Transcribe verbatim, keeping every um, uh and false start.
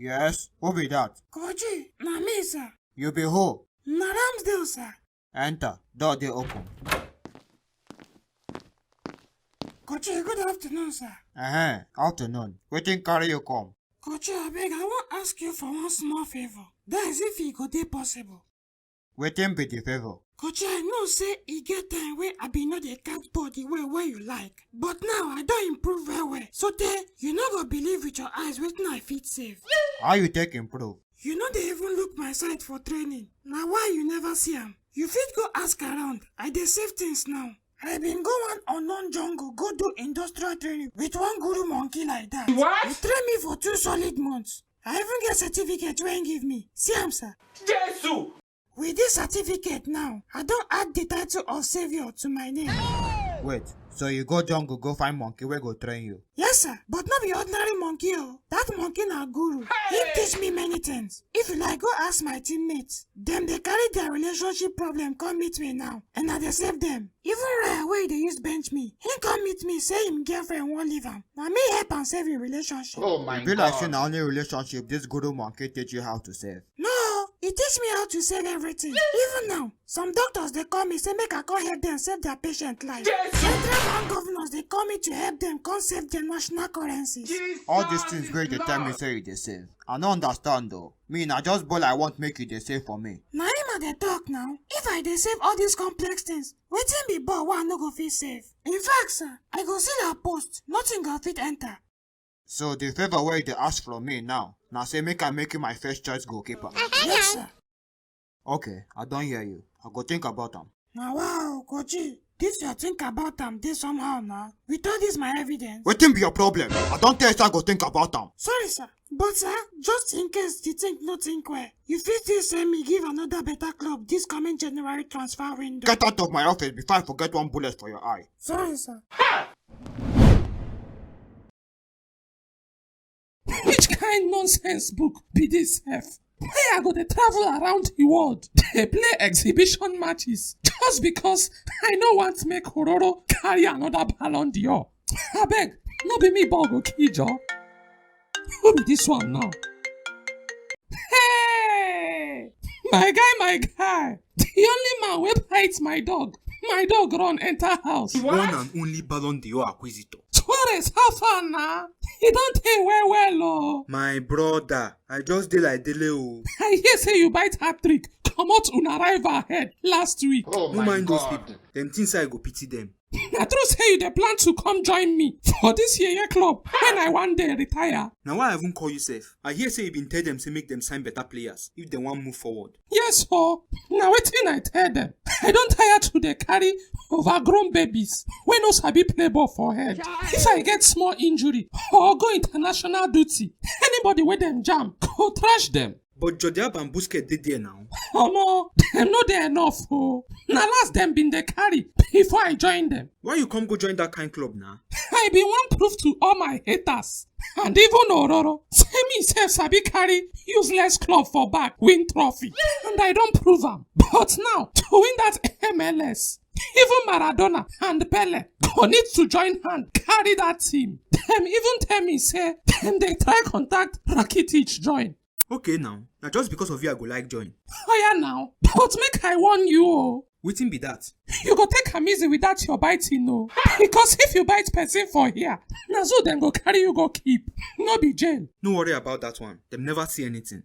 Yes, who be that? Koji, na me, sir. You be who? Na Ramsdale, sir. Enter, door dey open. Koji, good afternoon, sir. Uh-huh, afternoon. Wetin carry you come? Koji, abeg, I wan ask you for one small favor. That is if e go dey possible. Wetin be the favor? Koji, I know say e get time wey I bin no dey catch ball the way wey you like. But now I don improve well well. So tey, you no go believe with your eyes wetin I fit save. How you take improve? You no dey even look my side for training. Na why you never see am. You fit go ask around. I dey save things now. I bin go one unknown jungle go do industrial training with one guru monkey like that. What? He train me for two solid months. I even get certificate wey he give me. See am, sir. Jesus! With this certificate now, I don add the title of savior to my name. Wait, so you go jungle go find monkey wey go train you? Yes, sir, but no be ordinary monkey o. That monkey na guru. He teach me many things. If you like, go ask my teammates. Dem dey carry their relationship problem come meet me now, and I dey save them. Even Raya wey dey use bench me, he come meet me say him girlfriend wan leave am. Na me help am save him relationship. Oh my God. E be like say na only relationship this guru monkey teach you how to save. No, he teach me how to save everything. Even now, some doctors dey call me say make I come help them save their patient life. Jesus! Central bank governors dey call me to help them come save their national currencies. All these things wey you dey tell me say you dey save, I no understand though. Me, na just ball I want make you dey save for me. Na him I dey talk now. If I dey save all these complex things, wetin be ball wey I no go fit save? In fact, sir, I go seal her post. Nothing go fit enter. So the favor wey you dey ask from me now, na say make I make you my first choice goalkeeper. Yes, sir. Okay, I don hear you. I go think about am. Na wow, Koji, this your think about am dey somehow na. With all this my evidence. Wetin be your problem? I don tell you say I go think about am. Sorry, sir. But, sir, just in case the thing no think well, you fit still send me give another better club this coming January transfer window. Get out of my office before I forget one bullet for your eye. Sorry, sir. Which kind nonsense book be this sef? Why I go dey travel around the world dey play exhibition matches just because I no want make Hororo carry another Ballon d'Or? Abeg, no be me ball go kill Joe. Who be this one now? Hey! My guy, my guy! The only man wey bite my dog, my dog run enter house. One and only Ballon d'Or acquisitor. Torres, how far na? E don tey well well o. My brother, I just dey like Dele o. I hear say you bite hat-trick, comot una rival head last week. Oh my God. No mind those people. Dem think say I go pity them. Na true say you dey plan to come join me for this yeye club when I one day retire? Na why I even call you sef. I hear say you bin tell them say make them sign better players if they wan move forward. Yes o, na wetin I tell them. I don tire to dey carry overgrown babies wey no sabi play ball for head. If I get small injury or go international duty, anybody wey dem jam go trash them. But Jordi Alba and Busquets dey there now. Omo, dem no dey enough o. Na last dem bin dey carry before I join them. Why you come go join that kind club na? I bin wan prove to all my haters and even Ororo say me sef sabi carry useless club for back win trophy. And I don prove am. But now, to win that M L S, even Maradona and Pele go need to join hand carry that team. Dem even tell me say dem dey try contact Rakitic join. Okay now, na just because of you I go like join. Oya now, but make I warn you o. Wetin be that? You go take am easy with that your biting o. Because if you bite person for here, na zoo dem go carry you go keep. No be jail. No worry about that one. Dem never see anything.